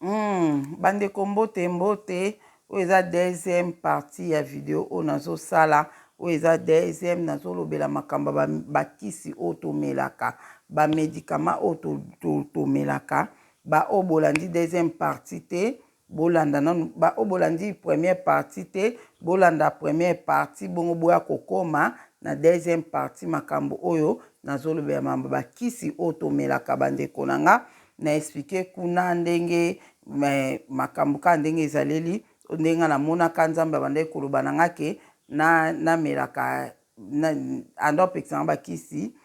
Bandeko mbote mbote, oyo eza deuxième partie ya video oyo nazosala. Oyo eza deuxième, nazolobela makambo ya bakisi oyo tomelaka, bamédicament oyo tomelaka. Baoyo bolandi deuxième partie te, bolanda nanu. Baoyo bolandi première partie te, bolanda première partie, bongo boya kokóma na deuxième partie. Makambo oyo nazolobela, mambo bakisi oyo tomelaka, bandeko na nga, na expliquer kuna ndenge makambo kaka ndenge ezaleli, ndenge nga namonaka Nzambe abandaki koloba na nga ke namelaka, ando apekisanga bakisi.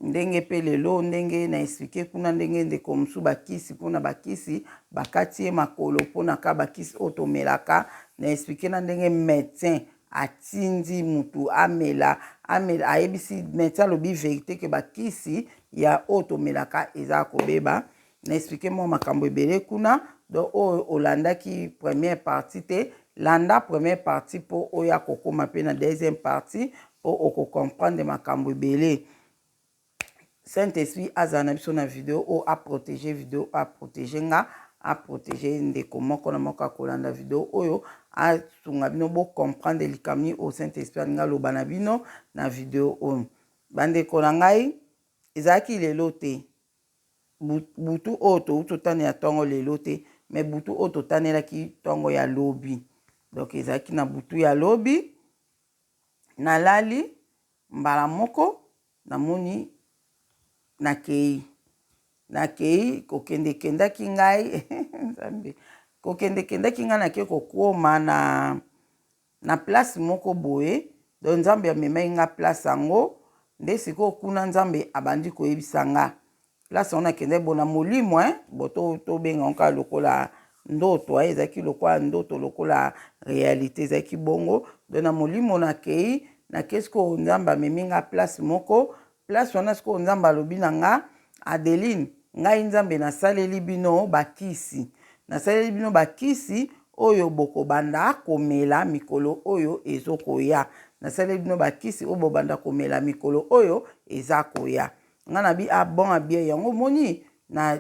Ndenge mpe lelo, ndenge na expliquer kuna, ndenge ndeko mosusu bakisi, mpona bakisi bakati ye makolo, mpona ka bakisi oyo tomelaka. Na expliquer na ndenge médecin atindi mutu amela, amela, ayebisi médecin, alobi vérité ke bakisi ya oyo tomelaka eza kobeba. Na expliquer mwa makambo ebele kuna. Donc oyo olandaki première partie te, landa première partie mpo oya kokóma mpe na deuxième partie, mpo okocomprendre makambo ebele. Saint Esprit azala na biso na video oyo, aprotéger video oyo, aprotéger nga, aprotéger ndeko moko na moko akolanda video oyo, asunga bino bocomprendre likambo nini oyo Saint Esprit alingi aloba na bino na video oyo. Bandeko na ngai, ezalaki lelo te, butu oyo touti totanela ntongo lelo te, mais butu oyo totanelaki ntongo ya lobi. Donc ezalaki na butu ya lobi, nalali, mbala moko namoni nakei nakei kokende, kendaki ngai, Nzambe, kokende kendaki ngai, nake kokóma na place moko boye. Donc Nzambe amemaki nga place yango nde sikoyo kuna Nzambe abandi koyebisa nga place yango. Nakende bona molimo, bo tobenga ngo kaka lokola ndoto, ezalaki lokola ndoto, lokola réalité, ezalaki bongo. Donc na molimo nakei, nakei sikoyo, Nzambe amemi nga place moko. Place wana sikoyo Nzambe alobi na nga: "Adeline, ngai Nzambe nasaleli bino bakisi, nasaleli bino bakisi oyo bokobanda komela mikolo oyo ezokoya. Nasaleli bino bakisi oyo bobanda komela mikolo oyo eza koya." Nga na bi: "Ah bon, ah bien, yango omoni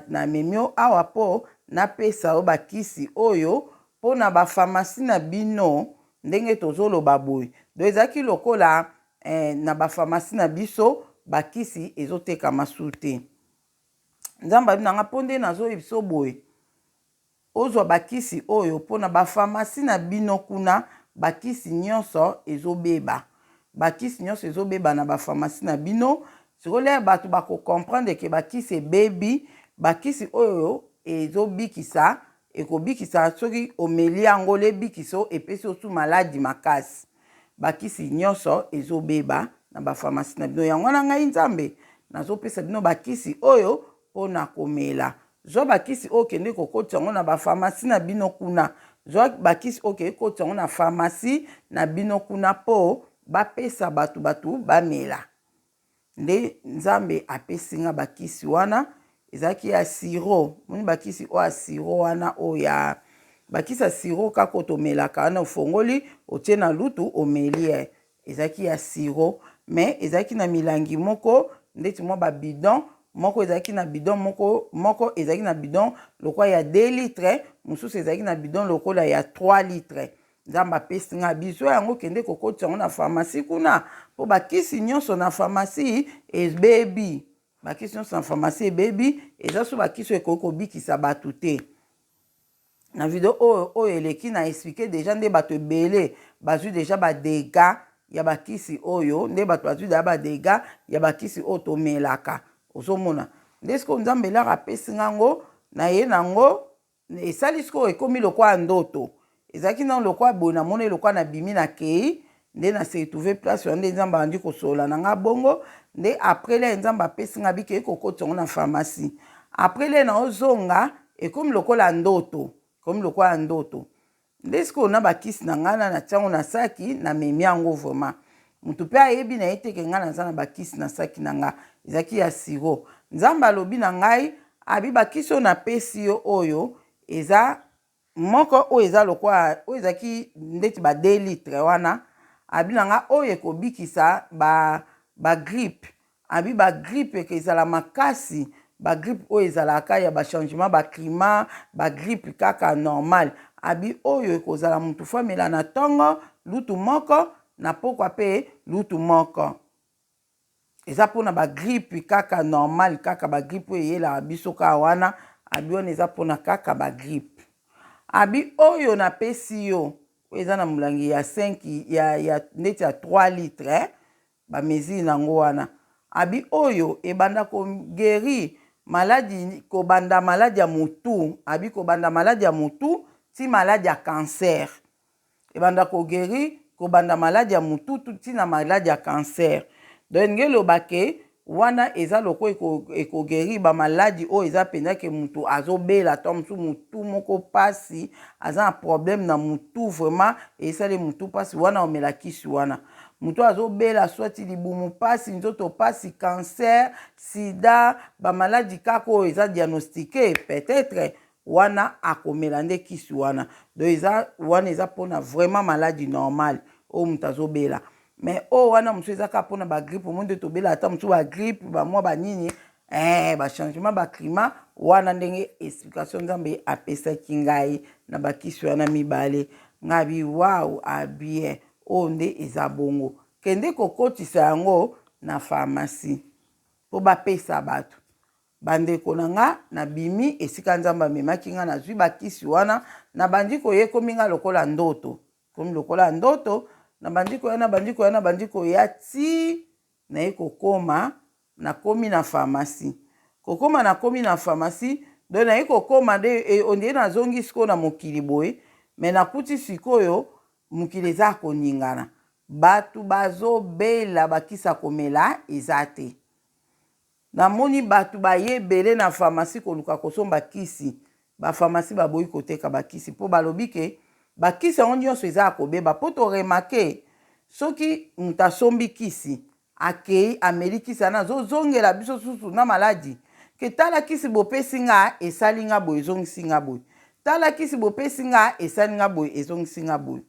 namemi yo awa mpo napesa yo bakisi oyo mpo na bapharmacie na bino." Ndenge tozoloba boye, donc ezalaki lokola na bapharmacie na biso bakisi ezotekama su te. Nzambe abi na nga: "Mpo nde nazoyebisa boye, ozwa bakisi oyo mpona bapharmacie na bino kuna, bakisi nyonso ezobeba, bakisi nyonso ezobeba na bapharmacie na bino. Sikoyo lere bato bakocomprendre ke bakisi ebebi, bakisi oyo ezobikisa, ekobikisa, soki omeli yango lebikisa, epesi osu maladi makasi. Bakisi nyonso ezobeba na bapharmacie na bino. Yango wana ngai Nzambe nazopesa bino bakisi oyo mpona komela. Zwa bakisi oyo, okende kokotisa yango na bapharmacie na bino kuna. Zwa bakisi oyo, okende kokotisa yango na pharmacie na bino kuna, mpo bapesa bato, bato bamela." Nde Nzambe apesi nga bakisi wana, ezalaki ya sirop. Moni bakisi oyo ya sirop wana, oyo ya bakisi ya sirop kaka oyo tomelaka wana, ofongoli, otie na lutu, omeli. Ye ezalaki ya sirop, mais ezalaki na milangi moko ndeti mwa babidon moko. Ezalaki na bidon moko, moko ezalaki na bidon lokola ya 2 litre, mosusu ezalaki na bidon lokola ya 3 litre. Nzambe apesi nga biso yango: "Kende kokotisa yango na pharmacie kuna, mpo bakisi nyonso na pharmacie ebebi, bakisi nyonso na pharmacie ebebi, eza so bakisi oyo ekoki kobikisa bato te." Na video oyo oyo eleki, na expliquer déjà nde bato ebele bazwi déjà badégâts ya bakisi oyo, nde bato bazwi déjà badégâts ya bakisi oyo tomelaka. Ozomona nde sikoyo Nzambe elaka apesi ngango na ye nango, esali sikoyo ekomi lokola ndoto. Ezalaki nano lokola boye, namoni lokola nabimi, nakei nde na se retrouver place wana, nde Nzambe abandi kosolola na nga bongo. Nde après le Nzambe apesi nga bikei kokotisa yango na pharmacie, après le naozonga, ekomi lokola ndoto, ekomi lokola ndoto. Nde sikoyo na bakisi na ngai na natiango na saki, namemi yango. Vraiment motu mpe ayebi na ye te ke ngai naza na bakisi na saki na nga, ezalaki ya sirop. Nzambe alobi na ngai, abi: "Bakisi oyo napesi yo oyo, eza moko oyo eza lokola oyo ezalaki ndeti ba 2 litre wana." Abi na nga oyo ekobikisa bagrippe ba. Abi bagrippe eke ezala makasi. Ba grippe oyo ezalaka ya ba changement ba climat, ba grippe kaka normal. Abi oyo ekozala mutu faut amela na tongo lutu moko, na pokwa pe lutu moko. Eza pona ba grippe kaka normal, kaka ba grippe oyo eyelaka biso kaka wana. Abi wana eza pona kaka ba grippe. Abi oyo napesi yo, oyo eza na molangi ya 5 ya ndeti ya 3 litres, ba mesure nango wana. Abi oyo ebanda ko guerir maladi, kobanda maladi ya mutu, abi kobanda maladi ya mutu ti maladi ya cancer. Ebanda ko guerir kobanda maladi ya mutu ti na maladi ya cancer. Donc elingi eloba ke wana eza lokola eko guerir ba maladi oyo eza penza ke mutu azobela to mosusu mutu moko pasi, aza na problème na mutu vraiment, esali mutu pasi, wana omela kisi wana. Mutu azobela soit libumu pasi, nzoto pasi, cancer, sida, ba maladi kaka oyo eza diagnostiqué peut-être, wana akomela nde kisi wana. Donc eza wana eza pona vraiment maladi normale oyo mutu azobela. Mais oyo wana mosusu eza kaka pona ba grippe, omoni nde tobela ata mosusu ba grippe, ba mwa ba nini, ba changement ba climat wana, ndenge explication Nzambe apesaki ngai na bakisi wana mibale. Ngai abi wow, abien, oyo nde eza bongo. Kende kokotisa yango na pharmacie po bapesa bato. Bandeko na nga, nabimi esika Nzambe amemaki nga, nazwi bakisi wana, nabandi koya, ekomi nga lokola ndoto. Ekomi lokola ndoto, nabandi koya, nabandi koya, nabandi koya ti naye kokoma, nakomi na pharmacie. Kokoma nakomi na pharmacie, donc naye kokoma nde on dirait nazongi sikoyo na mokili boye, mais nakuti sikoyo mokili eza koningana. Bato bazobela, bakisi ya komela eza te. Namoni bato baye ebele na pharmacie koluka kosomba kisi, ba pharmacie baboyi koteka ba kisi po balobi ke ba kisi yango nionso eza ya kobeba po to remarquer soki moto asombi kisi akeyi ameli kisi wana azozongela biso susu na maladi ke tala kisi bopesi nga esali nga boye ezongisi nga boye, tala kisi bopesi nga esali nga boye ezongisi nga boye.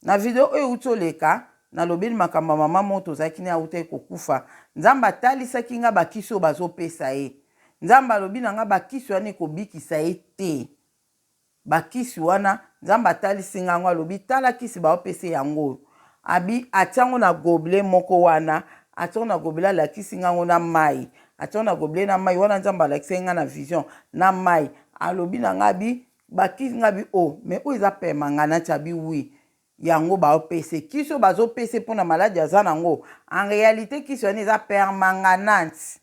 Na video oyo ewuti oleka, nalobeli makambo ya mama moko tozalaki naye awutaki kokufa. Nzambe atalisaki nga bakisi oyo bazopesa ye. Nzambe alobi na nga bakisi wana ekobikisa ye te. Bakisi wana, Nzambe atalisi nga yango, alobi tala kisi baopesa ye yango oyo. Abi atia yango na gobelet moko wana, atia yango na gobelet alakisi nga yango na mayi. Atia yango na gobelet na mayi wana Nzambe alakisaki nga na vision na mayi. Alobi na nga abi Bakisi nga bi oh mais oyo eza permanganate abi oui yango bao pese kisi oyo bazo pese pona maladi aza nango en realite kisi wana eza permanganate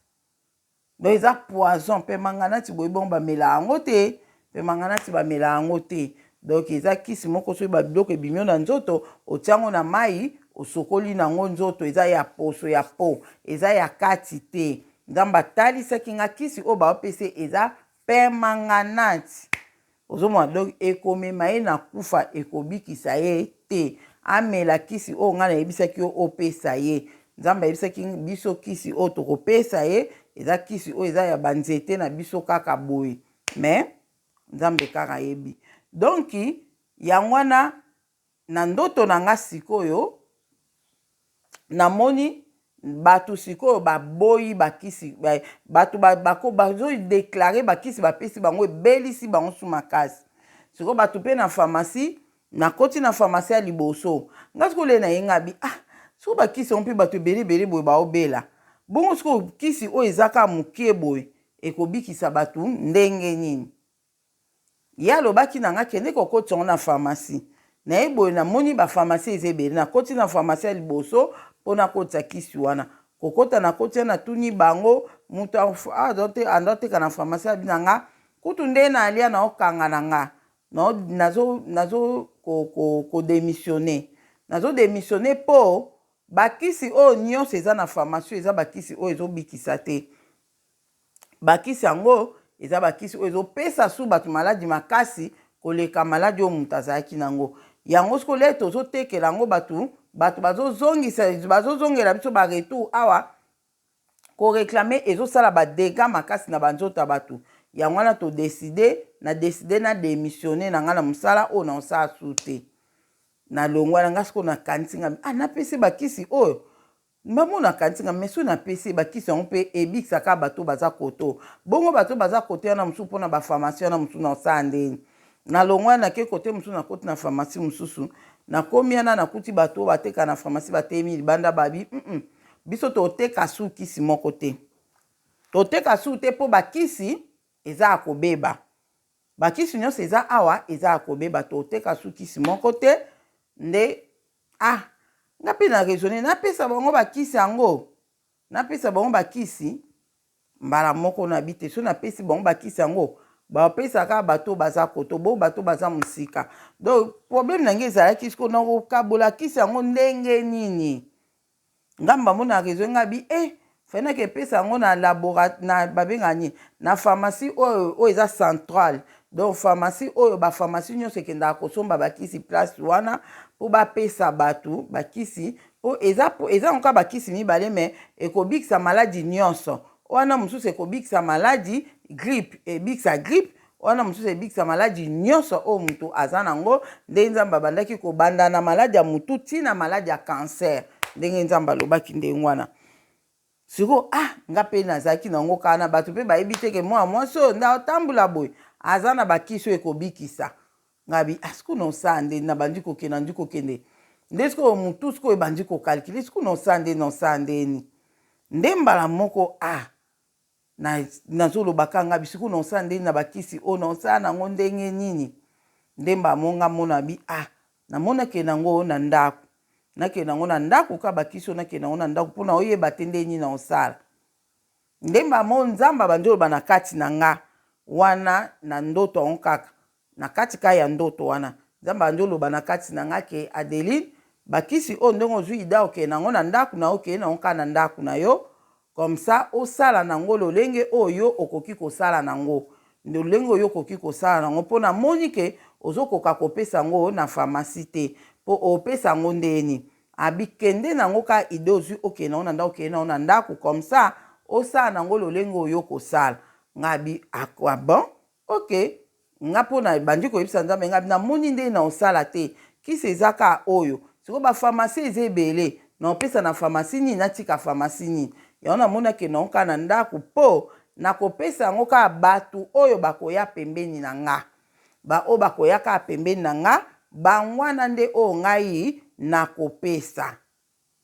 donc eza poison. Permanganate boye bongo bamela yango te, permanganate bamela yango te. Donc eza kisi moko soki ba biloko ebimi yo na nzoto otia yango na mayi osokoli nango nzoto, eza ya poso ya po eza ya kati te. Nzambe atalisaki nga kisi oyo bao pese eza Permanganate ozomona donc ekomema ye na kufa ekobikisa ye te. Amela kisi oyo ngai nayebisaki yo opesa ye. Nzambe ayebisaki biso kisi oyo tokopesa ye eza kisi oyo eza ya ba nzete na biso kaka boye mais Nzambe kaka ayebi. Donc yango wana na ndoto na nga sikoyo namoni bato sikoyo baboyi bakisi, bato bazo declare bakisi bapesi bango ebelisi bango su makasi. Sikoyo bato pe na pharmacie, nakoti na pharmacie ya liboso nga sikoyo le naye nga bi ah sikoyo bakisi yango pe bato ebele ebele boye baobela bongo sikoyo kisi oyo eza kaka moke boye ekobikisa bato ndenge nini? Ye alobaki na nga kende kokotisa yango na pharmacie. Naye boye namoni ba pharmacie eza ebele. Nakoti na pharmacie ya liboso po nakotisa kisi wana. Kokota nakoti wana natuni bango mutu ando teka na pharmacie alobi na nga kutu nde nalia naokanga na nga nazo nazo ko demissionner. Nazo demissionner po bakisi oyo nionso eza na pharmacie eza bakisi oyo ezobikisa te. Bakisi yango eza bakisi oyo ezopesa su bato maladi makasi koleka maladi oyo moto azalaki na yango. Yango sikoyo lere tozotekela yango bato, bato bazozongisa, bazozongela biso ba retour awa ko reclamer, ezosala ba degats makasi na ba nzoto ya bato. Yango wana to decider, na decider na demissionner na nga na mosala oyo naosala su te. Nalongwa na nga sikoyo nakanisi nga ah napesi bakisi oyo. Mamu nakanisi nga mais soki napesi ye bakisi yango mpe ebikisa kaka bato baza koto bongo bato baza kote wana mosusu mpona bapharmacie wana mosusu na osala ndeni nalongwa nake kote mosusu nakoti na pharmacie mosusu nakomi wana nakuti bato oyo bateka na pharmacie batelemi libanda babi mm -mm. Biso toteka su kisi moko te, toteka su te mpo bakisi eza ya kobeba, bakisi nyonso eza awa eza ya kobeba, toteka su kisi moko te. Nde ah, nga mpe na raisonne, napesa bango bakisi yango, napesa bango bakisi mbala moko na bi te. So napesi bango bakisi yango, bapesa kaka bato baza koto bo bato baza mosika. Donc problème na ngai ezalaki sikoyo nakokabola kisi yango ndenge nini? Nga mbambo na raison nga bi eh fallait nake pesa yango na labora na babenga nini na pharmacie oyo oyo eza centrale. Donc pharmacie oyo ba pharmacie nyonso ekendaka kosomba bakisi place wana mpo bapesa bato bakisi, mpo eza eza yango kaka bakisi mibale me ekobikisa maladi nyonso. Wana mosusu ekobikisa maladi grippe, ebikisa grippe wana mosusu ebikisa maladi nyonso oyo moto aza nango, ndenge Nzambe abandaki kobanda na maladi ya motu ti na maladi ya cancer, ndenge Nzambe alobaki ndenge wana. Sikoyo ah, nga mpe nazalaki nango kaka na bato mpe bayebi te ke mwana mwasi oyo nde atambola boye aza na bakisi oyo ekobikisa. Ngabi ah, sikoyo naosala nde nabandi kokende, nabandi kokende nde sikoyo motu sikoyo ebandi kokalkile sikoyo naosala nde naosala ndeni nde mbala moko ah Na nazoloba kaka nga bisiko na osala ndeni na bakisi oyo na osala nango ndenge nini? Nde mbamo nga mona bi ah namona ke nango na ndako nakende nango na ndako kaka bakisi oyo nakende nango na ndako mpo na oyeba te ndenge nini na osala. Nde mbamo Nzambe abandi oloba na kati na nga wana na ndoto yango kaka Na kati ka ya ndoto wana, Nzambe abandi oloba na kati na nga ke, Adeline, bakisi oyo ndenge ozui idee okende nango na ndaku na yo, kende nango kaka na ndaku na yo, comme ça osala nango lolenge oyo yo okoki kosala nango, lolenge oyo okoki kosala nango, po namoni ke ozo koka kopesa yango na pharmacie te, po opesa yango ndenge nini? Abi kende nango kaka idee ozui okende nango na ndaku, kende nango na ndaku, comme ça osala nango lolenge oyo okosala. Nga abi ah bon? Ok nga po na bandi koyebisa nzambe nga na moni ndenge na osala te kisi eza ka oyo sikoyo ba pharmacie eza ebele na opesa na pharmacie nini natika pharmacie nini yango na moni akende yango kaka na ndaku po na kopesa yango kaka batu oyo bakoya pembeni na nga ba oyo bakoya kaka pembeni na nga bango wana nde oyo ngai nakopesa.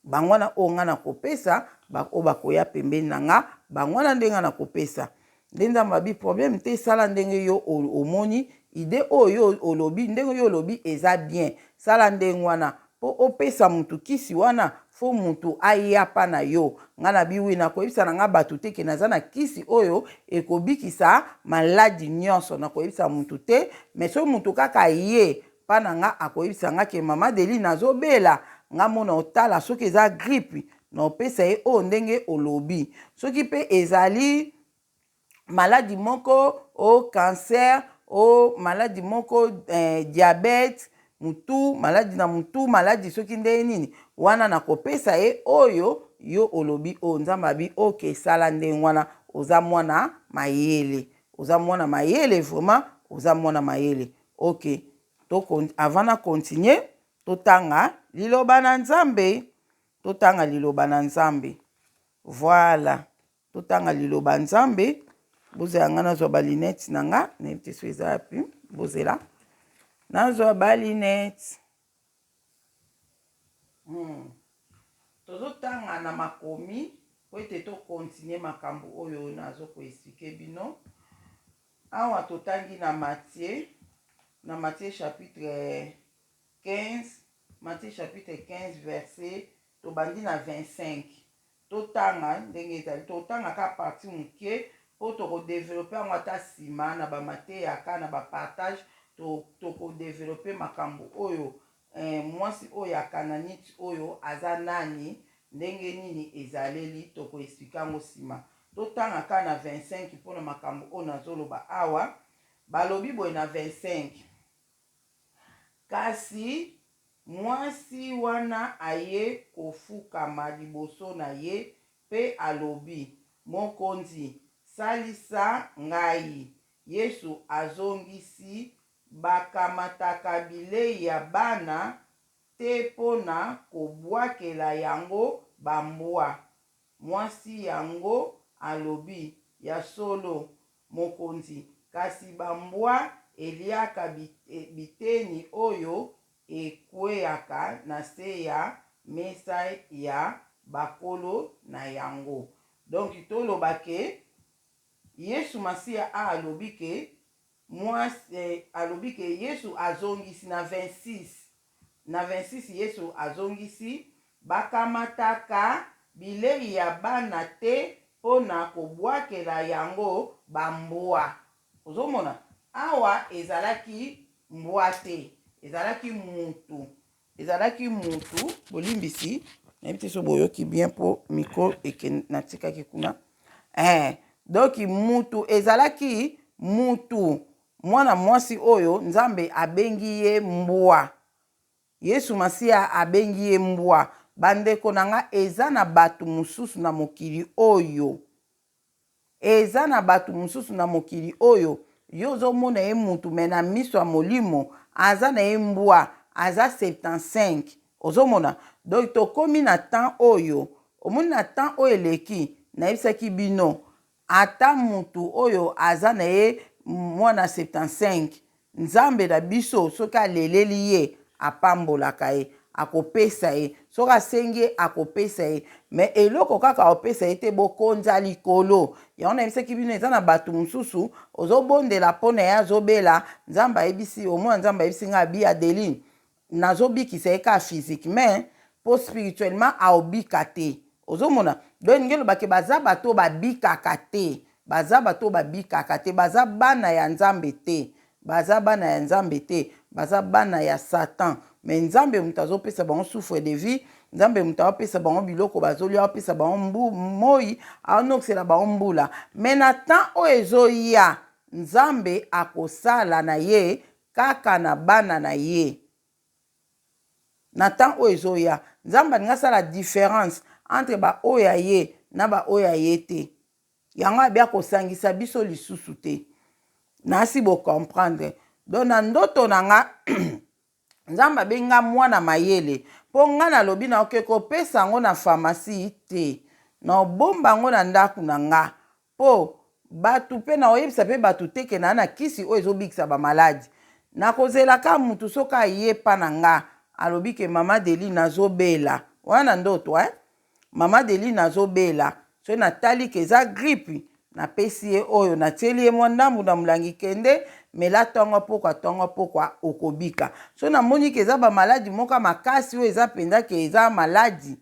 Bango wana oyo ngai nakopesa, ba oyo bakoya pembeni na nga, bango wana nde ngai nakopesa. Nde Nzambe abi problème te, sala ndenge yo omoni, idee oyo yo olobi, ndenge yo olobi eza bien, sala ndenge wana. Po opesa mutu kisi wana, faut mutu aya pa na yo. Ngai nabi oui, nakoyebisa na ngai batu te ke naza na kisi oyo ekobikisa maladi nionso, nakoyebisa mutu te, mais soki mutu kaka aye pa na nga akoyebisa nga ke mama Adeline azo bela, nga mona otala soki eza grippe na opesa ye oyo ndenge olobi, soki pe ezali maladi moko o cancer o maladi moko eh, diabète mutu maladi na mutu maladi soki ndenge nini wana nakopesa ye oyo yo olobi oyo Nzambe abi ok sala ndenge wana oza mwana mayele oza mwana mayele vraiment oza mwana mayele. Ok to avant na continuer totanga liloba na Nzambe, totanga liloba na Nzambe. Voilà, totanga liloba Nzambe. Bozela nga nazwa ba lunettes na nga, nayebi te soki eza wapi. Bozela nazwa ba lunettes. Tozotanga na makomi po ete to continuer makambo oyo nazo ko expliquer bino. Awa totangi na Matthieu, na Matthieu chapitre 15, Matthieu chapitre 15 verset tobandi na 25. Totanga ndenge ezali, totanga kaka partie moke po toko developper yango ata sima na ba mateya ka na ba partage, toko developper makambo oyo eh, mwasi oyo ya Cananite oyo aza nani, ndenge nini ezaleli, toko expliquer yango sima. Totanga kaka na 25 mpo na makambo oyo nazoloba awa. Balobi boye na 25, Kasi mwasi wana aye kofukama liboso na ye mpe alobi, Mokonzi, salisa ngai! Yesu azongisi, Bakamataka bilei ya bana te mpo na kobwakela yango bambwa. Mwasi yango alobi, Ya solo, Mokonzi, kasi bambwa eliaka biteni oyo ekweyaka na se ya mesa ya bakolo na yango. Donc toloba ke Yesu Masiya a alobi ke mwasi alobi ke Yesu azongisi na 26 na 26 Yesu azongisi, Bakamataka bilei ya bana te mpo na kobwakela yango bambwa. Ozomona? Awa ezalaki mbwa te, ezalaki mutu. Ezalaki mutu, bolimbisi, nayebi te soki boyoki bien mpo micro eke natikaki kuna. Eh, donc mutu ezalaki mutu, mwana mwasi oyo Nzambe abengi ye mbwa. Yesu Masiya abengi ye mbwa. Bandeko na nga, eza na bato mosusu na mokili oyo Eza na batu mususu na mokili oyo yo ozo mona ye mutu mais na miso ya molimo aza naye mbwa aza 75 ozo mona donc tokomi na temps oyo omoni na temps oyo eleki nayebisaki bino ata mutu oyo aza naye mwana 75 Nzambe na biso soki aleleli ye apambolaka ye akopesa ye soki asengi ye akopesa ye mais eloko kaka akopesa ye te bokonzi ya likolo yango nayebisaki bino eza na bato mosusu ozobondela mpo na ye azobela nzambe ayebisi omona nzambe ayebisi ngai abi adeline Nazobikisa ye kaka physiquement po spirituellement aobika te ozomona donc elingi eloba ke baza bato oyo babikaka te baza bato oyo babikaka te baza bana ya nzambe te baza bana ya nzambe te baza bana ya satan mais nzambe moto azopesa bango souffle de vie nzambe moto aopesa bango biloko bazolia aopesa bango mbu moi aonokisela bango mbula mais na temps oyo ezoya nzambe akosala na ye Kaka na bana na ye. Na temps oyo ezoya. Nzambe alingi asala difference entre ba oyo ya ye na ba oyo ya ye te. Yango abi akosangisa biso lisusu te. Nasi bo comprendre. Donc na ndoto na nga Nzambe abengi nga mwana mayele po nga nalobi nakoki kopesa yango na pharmacie te. Naobomba yango na ndaku na nga Po batu pe nakoyebisa pe batu te ke naa na kisi oyo ezobikisa ba maladi. Nakozela ka mutu soki aye epa na nga alobi ke mama Adeline nazobela, wana na ndoto hein, mama Adeline nazobela, soki natali ke eza grippe napesi ye oyo, natieli ye mwa ndambu na mulangi kende mela tongo pokwa tongo pokwa okobika. Soki namoni ke eza ba maladi moko ya makasi oyo eza penza ke eza maladi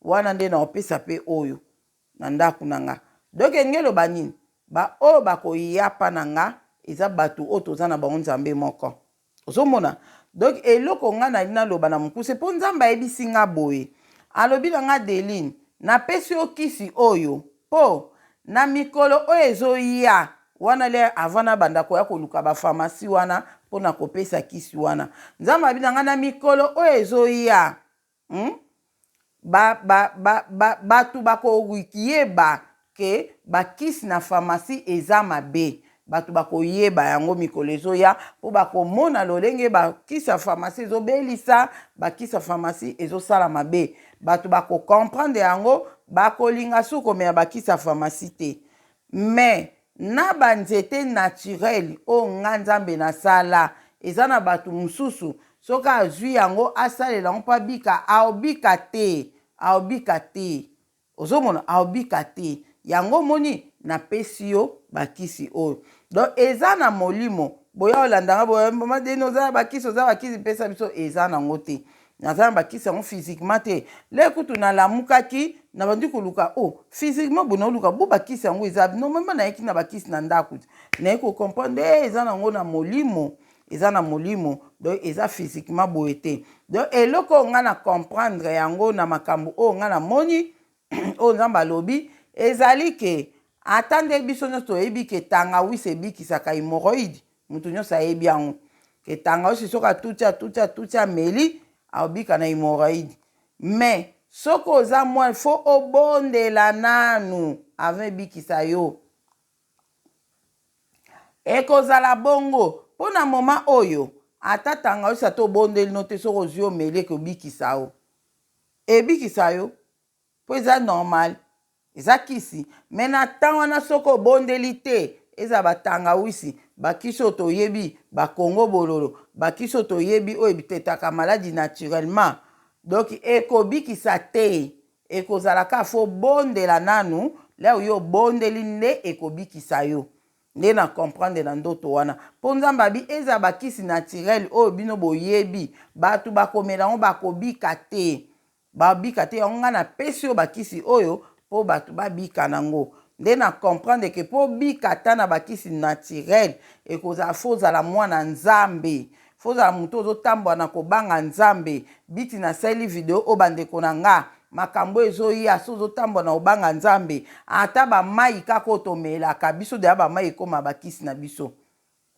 wana nde nakopesa pe oyo. na ndaku na nga donc elingi eloba nini ba oyo bakoya pa na nga eza batu oyo toza na bango nzambe moko ozo mona donc eloko nga nalingi naloba na mokuse po nzambe ayebisi nga boye alobi na nga Adeline napesi yo kisi oyo po na mikolo oyo ezoya wana le avant nabanda koya koluka ba pharmacie wana pona kopesa kisi wana nzambe alobi na nga na mikolo oyo ezoya Hum? Ba, ba, ba, ba, batu bakoyeba ke bakisi na pharmacie eza mabe. Batu bakoyeba yango mikolo ezoya po bakomona lolenge bakisi ya pharmacie ezobelisa, bakisi ya pharmacie ezosala mabe. Batu bako comprendre yango, bakolinga su komela bakisi ya pharmacie te. Mais na ba nzete naturel oyo nga nzambe na sala eza na batu mususu soki azui yango asalela yango po abika aobika te aobika te ozo mona aobika te yango omoni na pesi yo ba kisi oyo donc eza na molimo boya olanda nga boya mama deni oza na ba kisi oza ba kisi pesa biso eza na ngo te Naza na bakisi yango physiquement te. Le kutu nalamukaki nabandi koluka oh physiquement boye naoluka bo bakisi yango eza normalement nayaki na bakisi na ndako naye ko comprendre eh eza nango na molimo eza na molimo donc eza physiquement boye te donc eloko oyo ngai na comprendre yango na makambo oyo ngai namoni oyo Nzambe alobi ezali ke ata nde biso nyonso toyebi ke tangawisi ebikisaka hemorroïde Mutu nionso ayebi yango ke tangawisi soki atuti atuti atuti ameli akobika na hemorroïde mais soki oza mwana faut obondela nanu avant ebikisa yo ekozala bongo po na moment oyo ata tangawisi ata obondeli no te soki ozui omeli ekobikisa yo ebikisa yo. Mpo eza normal, eza kisi. Mais na temps wana soki obondeli te, ezala ba tangawisi, ba kisi oyo toyebi, ba kongo bololo, ba kisi oyo toyebi oyo etetaka maladi naturellement, donc ekobikisa te. Ekozala kaka faut obondela nanu, leo yo obondeli nde ekobikisa yo. Nde na comprendre na ndoto wana. Po Nzambe abi ezala ba kisi naturel oyo bino boyebi, batu bakomela yango bakobika te. Babika te yango nga na pesi yo ba kisi oyo po batu babika na ngo. Nde na comprendre que po obika ata na ba kisi naturel ekozala faut ozala mwana Nzambe. Faut ozala mutu ozo tambola na kobanga Nzambe. Biti na saleli video oyo ba ndeko na nga makambo oyo ezo ya soki ozo tambola na kobanga Nzambe ata ba mayi kaka oyo tomelaka biso dejà ba mayi ekoma ba kisi na biso.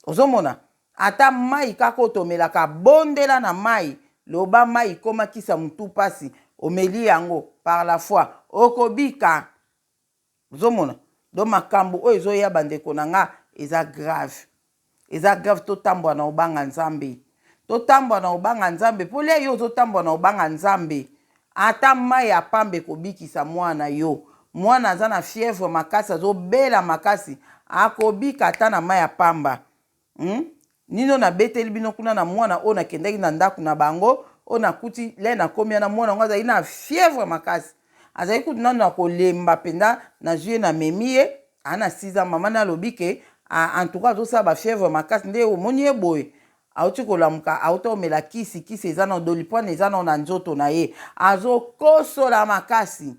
Ozo mona? Ata mayi kaka oyo tomelaka bondela na mayi loba mayi koma kisi ya mutu pasi omeli yango par la foi okobika. Ozo mona? Donc makambu oyo ezo ya ba ndeko na nga eza grave. Eza grave totambola na kobanga Nzambe. Totambola na kobanga Nzambe po lia yo ozo tambola na kobanga Nzambe ata mayi ya pamba ekobikisa mwana yo. Mwana aza na fièvre makasi azo bela makasi akobika ata na mayi ya pamba. Hum nini oyo nabeteli bino kuna na mwana oyo nakendaki na ndaku na bango oyo nakuti le nakomi wana mwana yango azali na fièvre makasi azali kutu nanu na kolemba mpenza nazwi ye namemi ye aa na 6 ans mama na alobi ke en tout cas azosala ba fièvre makasi nde omoni ye boye auti kolamuka auta omela kisi kisi eza na doliprane eza nao na nzoto na ye azokosola makasi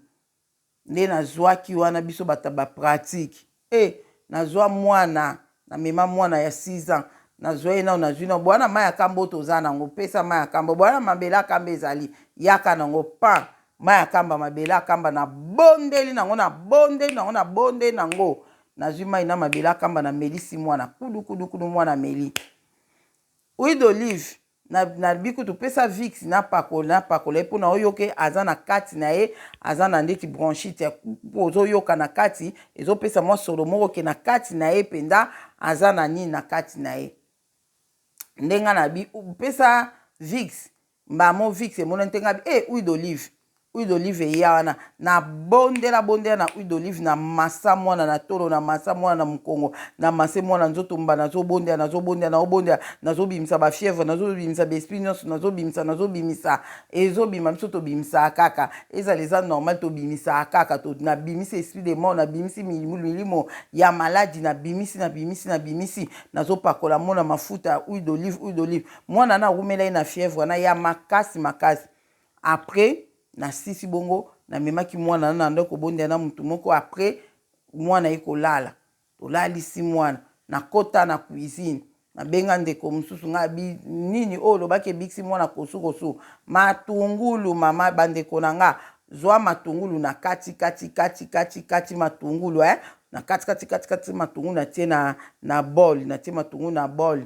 Nde nazuaki wana biso bato ya ba pratique eh nazua mwana na mema mwana ya 6 ans nazua ye nao nazui nao bwana mayi ya kamba oyo toza nango pesa mayi ya kamba bwana mabele ya kamba ezali yaka nango pan mayi ya kamba mabele ya kamba na bondeli nango na bondeli nango na bondeli nango nazui mayi na mabele ya kamba na melisi mwana kudu kudu kudu mwana ameli huile d'olive Na nalobi kutu pesa vicks napakola napakola ye pona oyoka aza na kati na ye aza na ndeti bronchite ya ozoyoka na kati ezopesa mwa solo moko ke na kati na ye mpenza aza na nini na kati na ye nde nga nabi pesa vicks mbamo vicks emonani te nga bi eh huile d'olive Huile d'olive eya wana na bondela bondela na huile d'olive na massa mwana na tolo na massa mwana na mukongo na masse mwana nzoto mba nazo bondela nazo bondela nazo bondela nazo bimisa ba fièvre nazo bimisa ba esprit nyonso nazo bimisa nazo bimisa ezo bima biso tobimisaka kaka ezala eza normal tobimisaka kaka to na bimisi esprit de mort na bimisi milimo ya maladi na bimisi na bimisi na bimisi nazo pakola mona mafuta ya huile d'olive huile d'olive mwana na rumela ye na fièvre wana ya makasi makasi Après na sisi bongo na memaki mwana na nandaki kobondela na mutu moko après mwana aye kolala tolalisi mwana na kota na cuisine na benga ndeko mosusu nga abi nini oyo olobaki ebikisi mwana kosu kosu matungulu mama ba ndeko na nga zwa matungulu na kati kati kati kati kati matungulu eh na kati kati kati kati matungulu na tie na na bol na tie matungulu na bol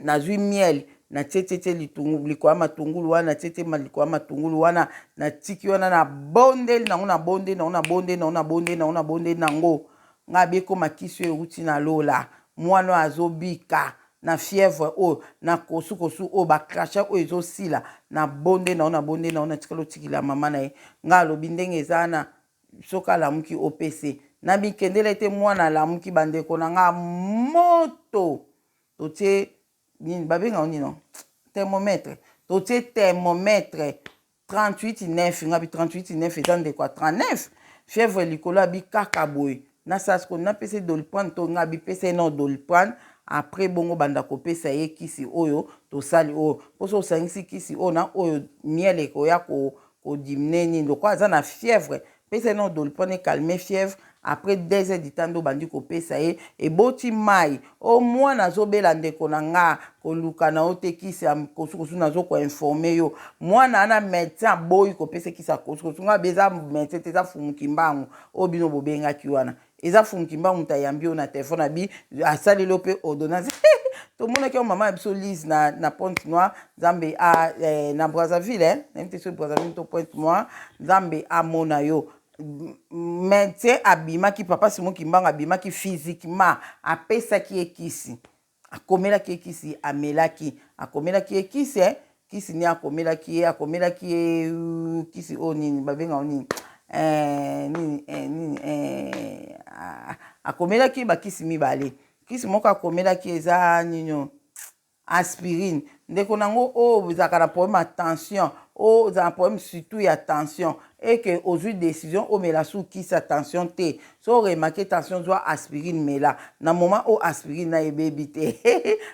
Nazui miel na tie tie tie litungu likolo ya matungulu wana na tie tie likolo ya matungulu wana na tiki wana na bondeli nango na bondeli nango na bondeli nango na bondeli nango na bondeli nango nga abi ekoma kisi oyo ewuti na lola mwana oyo azobika na fièvre oyo na kosu kosu oyo ba crachat oyo ezosila na bondeli nango na bondeli nango na tikali otikila mama na ye nga alobi ndenge eza wana soki alamuki opese na mikendele te mwana alamuki bandeko na nga moto totie nini babenga ngo nini thermomètre totie thermomètre 38 9 ngabi 38 9 eza ndeko ya 39 fièvre likolo abi kaka boye nasala sikoyo napesa ye doliprane to ngabi pesa ye nao doliprane après bongo banda kopesa ye kisi oyo tosali oyo mpo soki osangisi kisi oyo na oyo miel ekoya ko kodimine nini lokola aza na fièvre Pesa ye nano doliprane e calmer fièvre après 2 heures du temps nde obandi kopesa ye eboti mayi oh mwana azobela ndeko na nga koluka na yo te kisi ya kosukosu nazo ko informer yo mwana wana medecin aboyi kopesa kisi ya kosukosu nga alobi eza medecin te eza fumu kimbangu oyo bino bobengaki wana Eza fumu kimbangu mutu ayambi yo na telephone abi asaleli yo pe ordonnance tomonaki yango mama na biso Lise na, na Pointe Noire nzambe a eh, na Brazzaville eh? nayebi te soki Brazzaville to Pointe Noire nzambe amona yo médecin abimaki papa Simon Kimbangu abimaki physiquement apesaki ye kisi akomelaki ye kisi amelaki akomelaki ye kisi eh? Kisi nini akomelaki ye? Akomelaki ye kisi oyo nini babengaka nini? Nini nini akomelaki ye bakisi mibale. Kisi moko akomelaki eza nini? Aspirine. Ndeko nango oyo ozalaka na problème ya tension, oyo ozala na problème surtout ya tension, eke ozwi décision omela su kisi ya tension te. So oremarquer tension, zwa aspirine, mela na moment oyo. Aspirine na ebebi te,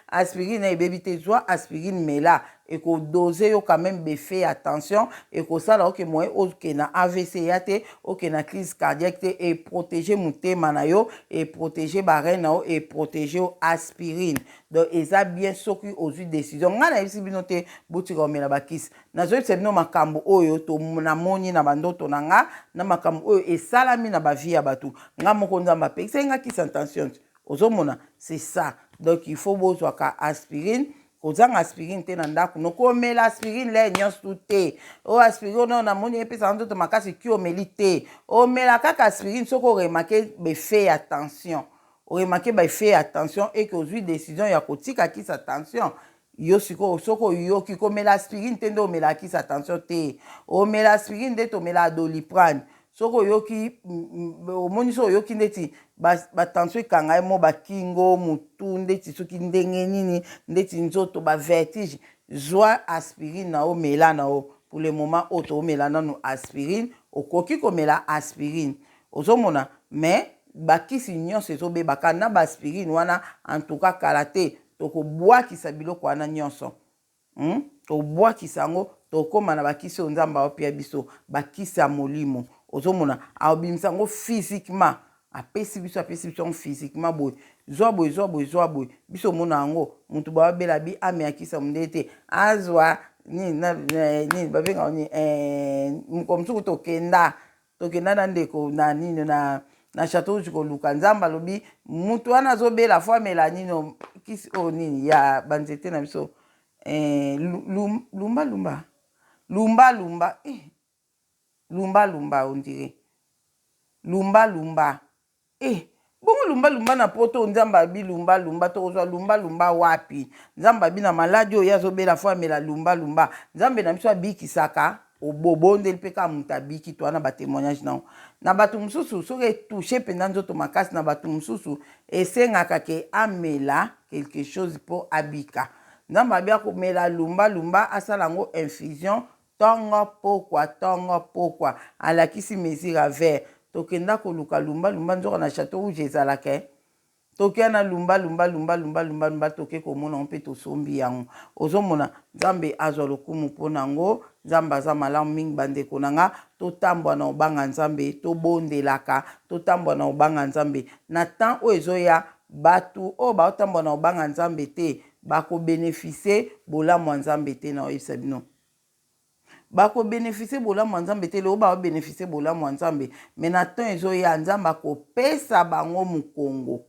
aspirine na ebebi te. Zwa aspirine, mela, ekodoser yo quand même baeffet ya tension. Ekosala oke moye okende na AVC ya te, okende na crise cardiaque te. Eprotéger motema na yo, eprotéger bareins na yo, eprotéger yo, aspirine. Donc eza bien soki ozwi décision. Ngai nayebisi bino te botika komela bakisi. Nazoyebisa bino makambo oyo namoni na bandoto na nga, na makambo oyo esalami na bavie ya bato. Nga moko, Nzambe apekisaki nga kisi ya tension. Ozomona, c'est ça. Donc il faut bozwaka aspirine, kozanga aspirine te na ndako. Nokomela aspirine le nyonso te. Oyo aspirine oyo namoni epesaka nzoto makasi, ki omeli te. Omela kaka aspirine soki oremarquer baeffet ya tension, oremarquer baeffet ya tension, eke ozwi décision ya kotika kisi ya tension. Yo sikoyo, soki oyoki komela aspirine te, nde omela kisi ya tension te. Omela aspirine nde tomela Doliprane. Soki oyoki, omoni, soki oyoki ndeti batension ekanga ye mo, bakingo, motu ndeti soki ndenge nini, ndeti nzoto bavertige, zwa aspirine na omela na yo. Pour le moment oyo toomela nanu aspirine, okoki komela aspirine, ozomona. Mais bakisi nyonso ezobebaka na baaspirine wana. En tout cas, kala te tokobwakisa biloko wana nyonso, Tobwakisa yango, tokóma na bakisi oyo Nzambe aopia biso, bakisi ya molimo. Ozomona, aobimisa yango physiquement, apesi biso, apesi biso yango physiquement. Boye zwa boye, zwa boye, zwa boye. Biso omona yango, motu babela bi ameyakisa mondele te, azwa nini, nini babengaka nini? Moko mosuku. Tokenda na ndeko na nini, na Château Rouge, koluka Nzambe. Alobi mutu wana azobela, faut amela nini, kisi oyo nini ya banzete na biso, lumba lumba, lumba lumba, lumba lumba, on dirait lumba lumba. Bongo lumba lumba na poto, Nzambe abi lumba lumba, tokozwa lumba lumba wapi? Nzambe abi na maladi oyo azobela, faut amela lumba lumba. Nzambe na biso abikisaka, obobondeli mpe kaka moto abiki. To wana batémoignage nango na bato mosusu. Soki etoucher mpenza nzoto makasi na bato mosusu, esengaka ke amela quelque chose mpo abika. Nzambe abi akomela lumba lumba, asala yango infusion ntongo pokwa, ntongo pokwa. Alakisi mesure ya verre. Tokenda koluka lumba lumba, nzoka na Château Rouge ezalaka. Tokea na lumba lumba, lumba lumba, lumba lumba, toke komona yango mpe tosombi yango. Ozomona, Nzambe azwa lokumu mpo na yango. Nzambe aza malamu mingi. Bandeko na nga, totambwa na obanga Nzambe, tobondelaka, totambwa na obanga Nzambe. Na temps oyo ezoya, bato oyo baotambwa na obanga Nzambe te bakobénéficier bolamu ya Nzambe te. Na oyebisa bino, bakobénéficier bolamu ya Nzambe te. Lelo baobénéficier bolamu ya Nzambe, mais na temps ezoya, Nzambe akopesa bango mokongo.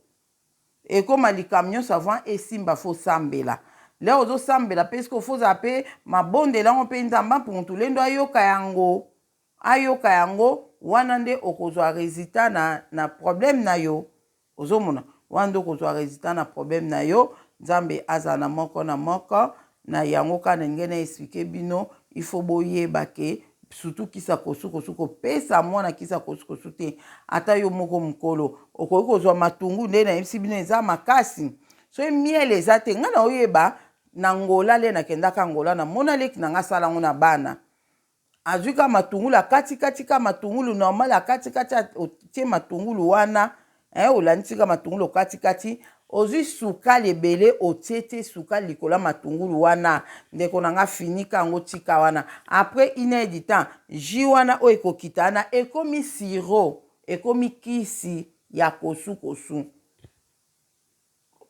Ekóma likambo nyonso avant esimba, faut sambela. Lero ozosambela mpe, soki ofozala mpe mabondela yango mpe, Nzambe mpungu lendo ayoka yango, ayoka yango. Wana nde okozwa résultat na problème na yo. Ozomona, wana nde okozwa résultat na problème na yo. Nzambe azala na moko na moko na yango. Kaka na ndenge na expliquer bino, il faut boyeba ke surtout kisa kosukosu, kopesa mwana kisa kosukosu te. Ata yo moko mokolo okoki kozwa matungu nde nayebisi bino, eza makasi. Soki miel eza te, ngai na oyeba na Ngola, le nakendaka Ngola, namona leki na nga asala yango na bana. Azwi ka matungulu, akatikati ka matungulu normal, akatikati, otie matungulu wana, olandi tika matungulu okatikati, ozwi sukali ebele, otie te sukali likolo ya matungulu wana. Ndeko na nga, finika yango, tika wana. Après une heure du temps, jus wana oyo ekokita wana ekomi sirop, ekomi kisi ya kosukosu.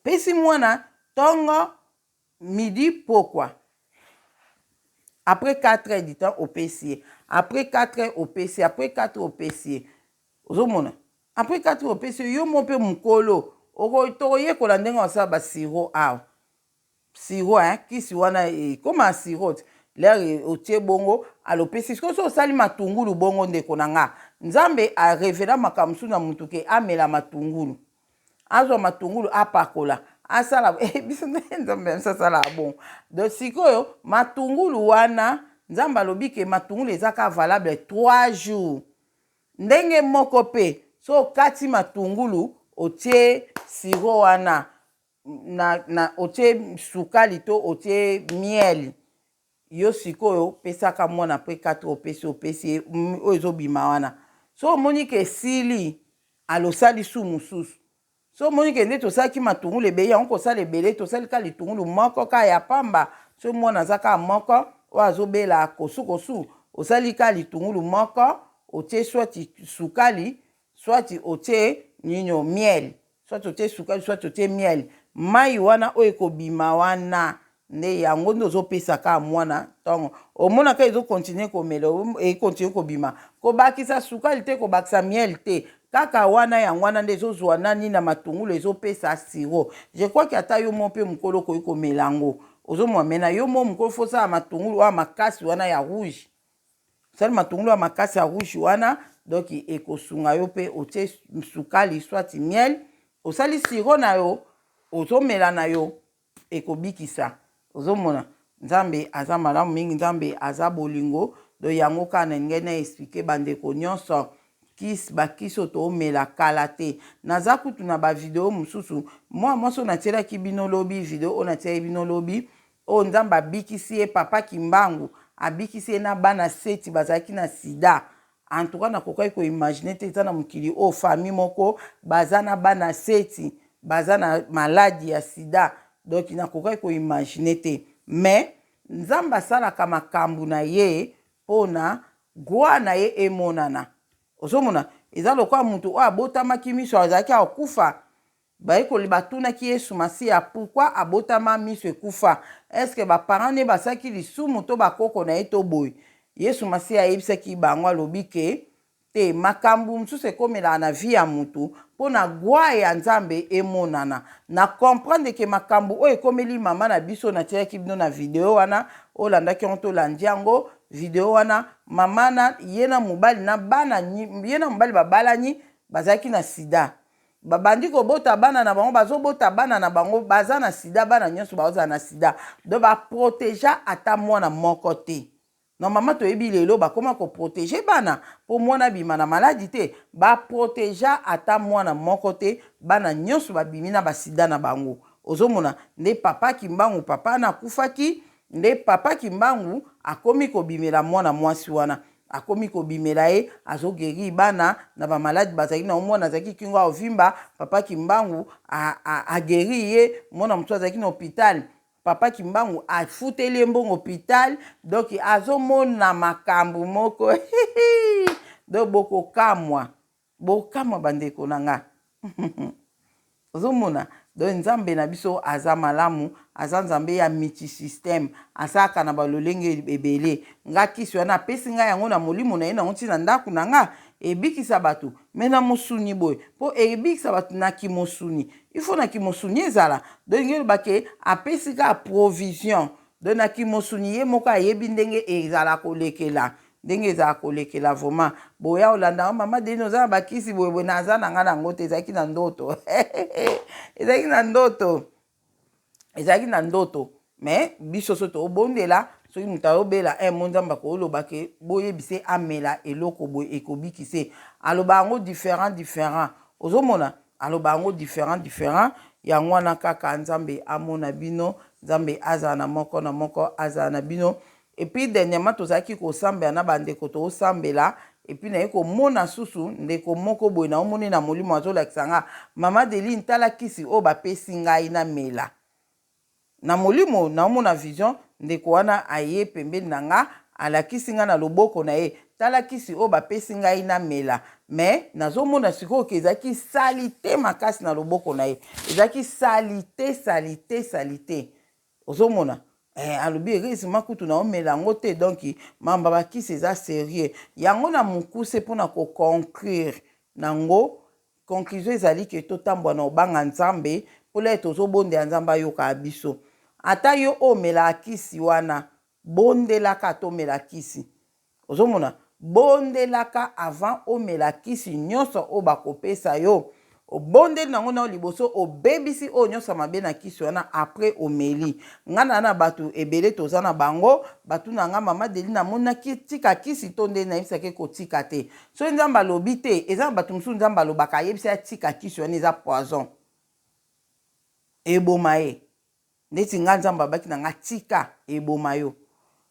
Pesi mwana ntongo, midi, pokwa. Après 4 heures du temps opesi ye, après 4 heures opesi ye, après 4 heures opesi ye. Ozomona, après 4 heures opesi ye. Yo mo mpe mokolo tokoyekola ndenge basala basirop awa. Sirop, hein, kisi wana ekóma sirop. Lere otie bongo, alopesi. Sikoyo so osali matungulu bongo, ndeko na nga, Nzambe arévéler makambo mosusu na mutu ke amela matungulu, azwa matungulu, apakola. Asala eh, biso nde Nzambe na biso asalaka bongo. Donc sikoyo matungulu wana, Nzambe alobi ke matungulu eza kaka valable 3 jours. Ndenge moko mpe so okati matungulu, otie sirop wana na otie sukali to otie miel, yo sikoyo pesaka mwana mpe 4, opesi ye oyo ezobima wana. So omoni ke esili, alosali su mosusu. So omoni ke nde tosalaki matungulu ebele, yango kosala ebele, tosali kaka litungulu moko kaka ya pamba. So mwana aza kaka moko oyo azobela kosukosu, osali kaka litungulu moko, otie soit sukali, soit otie nini, miel, soit otie sukali, soit otie miel. Mai wana oyo ekobima wana nde yango nde ozopesa kaka mwana. Ntongo omonaka ezocontinuer komela, econtinuer kobima, kobakisa sukali te, kobakisa miel te, kaka wana. Yango wana nde ezozwa nani na matungulu, ezopesa sirop. Je crois ke ata yo mo mpe mokolo okoki komela yango. Ozomona me na yo mo mokolo, fo osala matungulu oyo makasi wana ya rouge. Osali matungulu ya makasi ya rouge wana, donc ekosunga yo mpe. Otie sukali soit miel, osali sirop na yo, ozomela na yo, ekobikisa. Ozomona, Nzambe aza malamu mingi, Nzambe aza bolingo. Donc yango kaka na ngai na expliquer bandeko nyonso kisi, bakisi oyo toomela kala te. Naza kutu na bavideo mosusu. Mwa mwasi oyo natielaki bino lobi, video oyo natielaki bino lobi, oyo Nzambe abikisi ye, papa Kimbangu abikisi ye na bana seti bazalaki na sida. En tout cas, nakokaki koimaginer te eza na mokili oyo famille moko baza na bana seti baza na maladie ya sida. Donc nakokaki koimaginer te, mais Nzambe asalaka makambo na ye mpona gloire na ye emonana. Ozomona, eza lokola motu oyo abotamaki miso azalaki akufa. Bayekoli batunaki Yesu Masiya pourquoi abotama miso ekufa. Est-ce baparent nde basalaki lisumu to bakoko na ye to boye? Yesu Masiya ayebisaki bango, alobi ke te, makambo mosusu ekomelaka na vie ya mutu mpo na gloire ya Nzambe emonana. Na comprendre ke makambo oyo ekomeli mama na biso, natielaki bino na video wana, olandaki yango, tolandi yango video wana. Mama na ye na mobali na bana, ye na mobali babalani, bazalaki na sida. Babandi kobota bana na bango, bazobota bana na bango baza na sida, bana nyonso bazala na sida. Donc baprotéger ata mwana moko te. Normalement toyebi lelo bakóma koprotéger bana mpo mwana abima na maladie te. Baprotéger ata mwana moko te, bana nyonso babimi na basida na bango. Ozomona nde papa Kimbangu, papa wana akufaki, nde papa Kimbangu akomi kobimela mwana mwasi wana, akomi kobimela ye, azoguérir bana na bamaladi bazalaki na. Mwana azalaki kingo aovimba, papa Kimbangu aguérir ye. Mwana mosusu azalaki na hôpital, papa Kimbangu afuteli ye mbongo hôpital. Donc azomona makambo moko, donc bokokamwa, bokamwa bandeko na nga. Ozomona, donc Nzambe na biso aza malamu, aza Nzambe ya multisystème, asalaka na balolenge ebele. Nga kisi wana apesi ngai yango na molimo na ye nango ntina ndako na nga ebikisa bato, me na mosuni boye mpo ebikisa bato na kimosuni, ifo na kimosuni ezala. Donc nge olobake apesi kaka provision, donc na kimosuni ye moko ayebi ndenge ezala kolekela, ndenge ezala kolekela. Vraiment, boya olanda mama Deni, oza na bakisi boyeboye. Naza na ngai nango te, ezalaki na ndoto, ezalaki na ndoto, ezalaki na ndoto. Mais biso so tobondela, soki moto ayobela un mo, Nzambe akoloba ke boyebise amela eloko boye, ekobikise. Aloba yango différent différent, ozomona, aloba yango différent différent. Yango wana kaka Nzambe amona bino, Nzambe azala na moko na moko, azala na bino. Et puis dernièrement tozalaki kosambela na bandeko, toosambela, et puis naye komona susu ndeko moko boye, naomoni na molimo azolakisa nga: "Mama Deline, tala kisi oyo bapesi ngai namela." Na molimo naomona vision, ndeko wana aye pembeni na nga, alakisi nga na loboko na ye: "Tala kisi oyo bapesi ngai namela." Mais nazomona sikoyo ke ezalaki saleté makasi na loboko na ye, ezalaki saleté, saleté, saleté. Ozomona, alobi heureusement kutu naomela yango te. Donc mamba bakisi eza sérieux. Yango na mokuse mpona koconclure nango, conclusion ezali ke totambola na obanga Nzambe, mpola ye tozobondela, Nzambe ayokaka biso. Ata yo oyo omelaka kisi wana, bondelaka ata omela kisi. Ozomona, bondelaka avant omela kisi nyonso oyo bakopesa yo. Obondeli nango nao liboso, obebisi oyo nyonso ya mabe na kisi wana, après omeli. Nga na na bato ebele toza na bango, batuna nga: "Mama Deli, namoni tika kisi to nde?" Nayebisaki kotika te soki Nzambe alobi te. Eza na bato mosusu Nzambe alobaka, ayebisa ya tika kisi wana, eza poison, eboma ye. Neti nga, Nzambe abaki na nga: "Tika, eboma yo."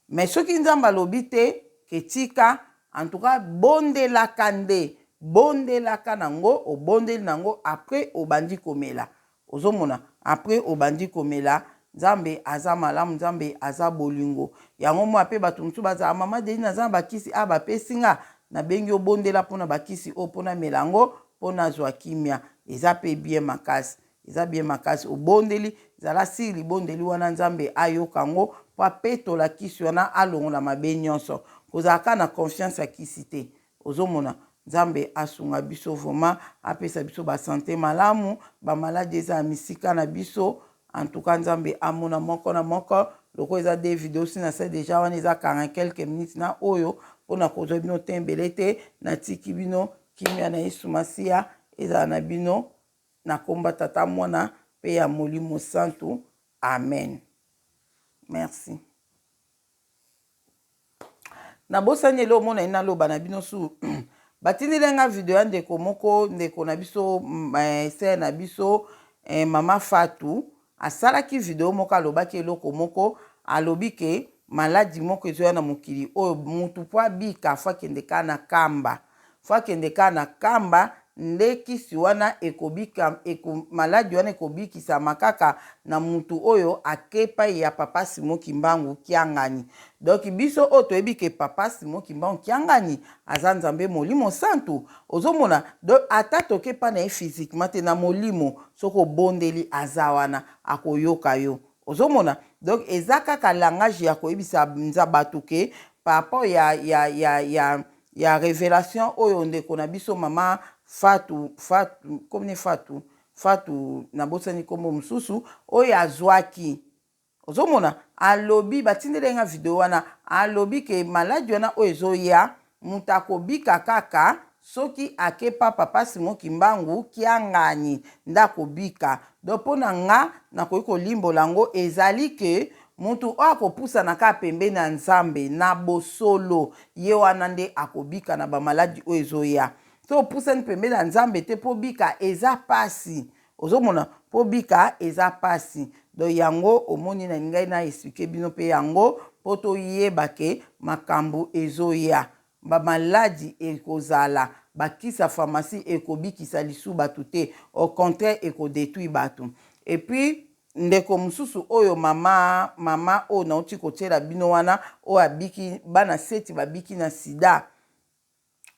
Mais soki Nzambe alobi te ke tika, en tout cas bondelaka nde, bondelaka nango, obondeli nango, après obandi komela. Ozomona, après obandi komela. Nzambe aza malamu, Nzambe aza bolingo. Yango mwa mpe bato mosusu bazala: "Mama Deli, naza na bakisi a bapesi nga, nabengi obondela mpona bakisi oyo, mpona mela yango, mpona azwa kimia." Eza mpe bien makasi, eza bien makasi. Obondeli, zala siri, libondeli wana Nzambe ayoka yango mpo apetola kisi wana, alongola mabe nyonso. Kozala kaka na confiance ya kisi te. Ozomona, Nzambe asunga biso vraiment, apesa biso basanté malamu, bamaladi eza ya misika na biso. En tout cas, Nzambe amona moko na moko. Lokola eza de video si nasali déjà wana, eza 40 quelques minutes na oyo, mpona kozwa bino te ebele te. Natiki bino, kimia na Yesu Masiya ezala na bino, na komba Tata, Mwana mpe ya Molimo Santu. Amen, merci. Nabosani elo omona ye, naloba na bino su. Batindeli nga video ya ndeko moko, ndeko na biso, sœur na biso, mama Fatu. Asalaki video moko, alobaki eloko moko, alobi ke maladi moko ezoya na mokili oyo, mutu mpo abika, faut akende kaka na Kamba, faut akende kaka na Kamba nde kisi wana ekobika maladi wana ekobikisama kaka na mutu oyo ake epai ya Papa Simo Kimbangu Kiangani. Donc biso oyo toyebi ke Papa Simo Kimbangu Kiangani aza Nzambe Molimo Santu. Ozomona, donc ata toke epai na ye physiquement te, na molimo soki obondeli, aza wana, akoyoka yo. Ozomona, donc eza kaka langage ya koyebisa nza bato ke par rapport ya révélation oyo ndeko na biso mama Fatu, Fatu komne, Fatu, Fatu, nabosani nkombo mosusu oyo azwaki. Ozomona, alobi, batindeli nga video wana, alobi ke maladi wana oyo ezoya, moto akobika kaka soki akepa Papa Simo Kimbangu Kiangani nde akobika. Donc mpo na nga, nakoki kolimbola yango, ezali ke motu oyo akopusana kaka pembeni ya Nzambe na bosolo, ye wana nde akobika na bamaladi oyo ezoya. So opusani pembeni ya Nzambe te, mpo bika eza pasi. Ozomona, mpo bika eza pasi. Donc yango omoni, na ngai na expliquer bino mpe yango mpo toyeba ke makambo ezoya, bamaladi ekozala, bakisi ya pharmacie ekobikisa lisu bato te, au contraire ekodétruire bato. Et puis ndeko mosusu oyo, mama oyo nauti kotiela bino wana, oyo abiki bana seti, babiki na sida,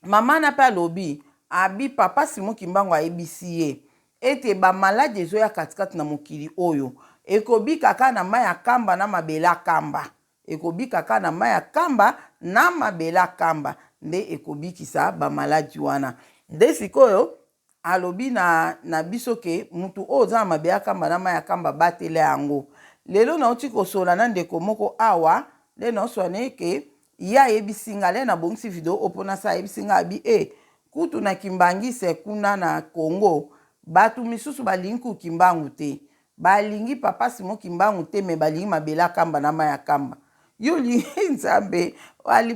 mama na mpe alobi, abi Papa Simo Kimbangu ayebisi ye ete bamaladi ezoya katikati na mokili oyo, ekobika kaka na mai ya Kamba na mabele ya Kamba, ekobika kaka na mai ya Kamba na mabele ya Kamba nde ekobikisa bamaladi wana. Nde sikoyo alobi na biso ke mutu oyo oza na mabele ya Kamba na mai ya Kamba, batela yango. Lelo nauti kosola na ndeko moko awa, nde naosola na ye ke ye ayebisi nga, le nabongisi video oyo mpona sa, ayebisi nga, abi e kutu na Kimbangise kuna na Congo, bato misusu balingi ku Kimbangu te, balingi Papa Simo Kimbangu te, mais balingi mabele ya Kamba na mai ya Kamba. Yo olingi Nzambe,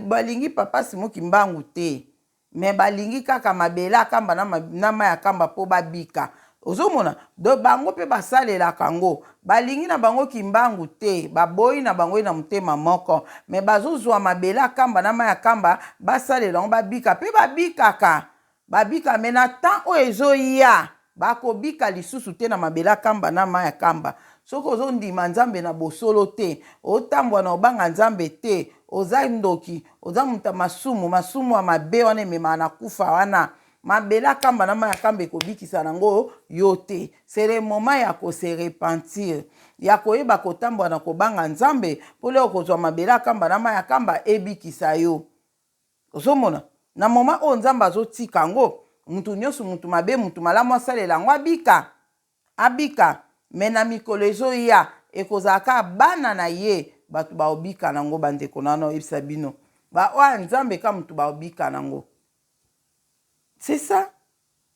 balingi Papa Simo Kimbangu te, mais balingi kaka mabele ya Kamba na mai ya Kamba mpo babika. Ozomona, donc bango mpe basalelaka yango, balingi na bango Kimbangu te, baboyi na bango ye na motema moko, mais bazozwa mabele ya Kamba na mai ya Kamba, basalela yango, babika mpe, babikaka, babika. Mais na temps oyo ezoya, bakobika lisusu te na mabele ya Kamba na mai ya Kamba. Soki ozondima Nzambe na bosolo te, otambwa na obanga Nzambe te, oza ndoki, oza moto ya masumu, masumu ya mabe wana ememaka na kufa wana, mabele akamba na mai akamba ekobikisa nango yo te. C'est le moment ya kose repentir, ya koyeba kotambola na kobanga Nzambe, mpo leo kozwa mabele akamba na mai akamba ebikisa yo. Ozomona, na moment oyo Nzambe azotika yango, mutu nyonso, mutu mabe, mutu malamu, asalela yango, abika, abika. Mais na mikolo ezoya, ekozala kaka bana na ye bato baobika nango. Bandeko na wana, oyebisa bino, baoyo Nzambe ka mutu baobika nango, c'est ça.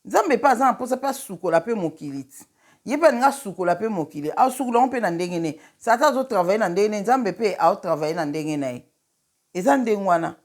Nzambe mpe aza na mposa mpe asukola mpe mokili ti. Ye mpe alingi asukola mpe mokili. Asukola yango mpe na ndenge ne. Satan azo travailler na ndenge ne, Nzambe mpe ao travailler na ndenge na ye. Eza ndenge wana.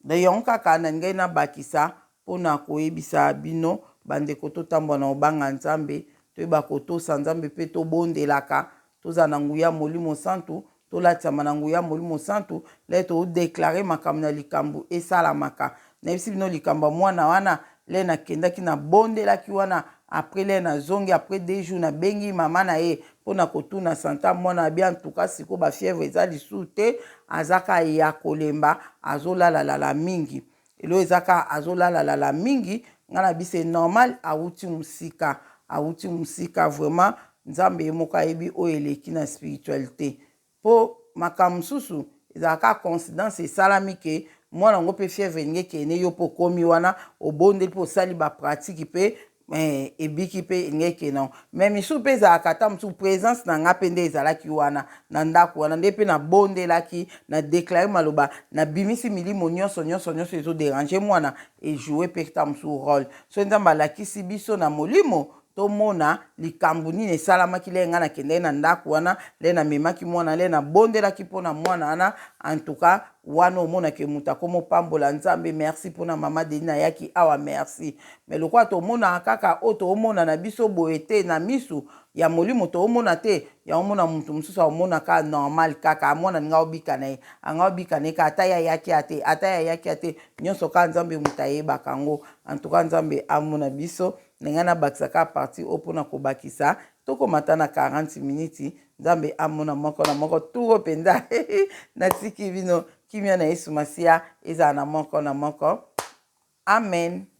Donc yango kaka nalingaki nabakisa mpo na koyebisa bino bandeko totambwa na kobanga Nzambe, toyeba kotosa Nzambe mpe tobondelaka, tozala na nguya ya Molimo Santu, tolatisama na nguya ya Molimo Santu, lè to declarer makambo na likambo esalamaka. Nayebisi bino likambo ya mwana wana, lè nakendaki nabondelaki wana, après lè nazongi après deux jours nabengi mama na ye mpo na kotuna sante mwana abi en tout cas sikoyo ba fièvre eza lisusu te, aza kaka ya kolemba, azolalalala mingi. Eloko eza kaka azolalalala mingi, nga na bi c'est normal awuti mosika, awuti mosika vraiment Nzambe ye moko ayebi oyo eleki na spiritualite. Po makambo mosusu ezalaka kaka coïncidence esalami ke mwana yango pe fièvre elingi ekende yo pe okomi wana obondeli pe osali ba pratique pe eh, ebiki pe elingi ekende yango. Mais misusu pe ezalaka ata mosusu presence na nga pe nde ezalaki wana na ndako wana nde pe nabondelaki na declare maloba nabimisi milimo nyonso nyonso nyonso ezo deranger mwana e jouer pe ta mosusu role. Soki Nzambe alakisi biso na molimo tomona likambo nini esalamaki lè ngai nakendaki na ndako wana, lè namemaki mwana, lè nabondelaki mpo na mwana wana. En tout cas wana omona ke moto akomi opambola Nzambe. Merci mpo na mama Denis ayaki awa, merci. Mais lokola tomonaka kaka oyo toomona na biso boye te na misu ya molimo toomona te, yango omona moto mosusu aomona kaka normal kaka mwana alingi aobika na ye, anga obika na ye kaka ata ye ayaki ya te, ata ye ayaki ya te, nyonso kaka Nzambe moto ayebaka yango. En tout cas Nzambe amona biso. Na ngai nabakisa kaka partie oyo pona kobakisa tokoma ata na 40 minutes. Nzambe amona moko na moko turo mpenza. Natiki bino kimia na Yesu Masiya ezala na moko na moko. Amen.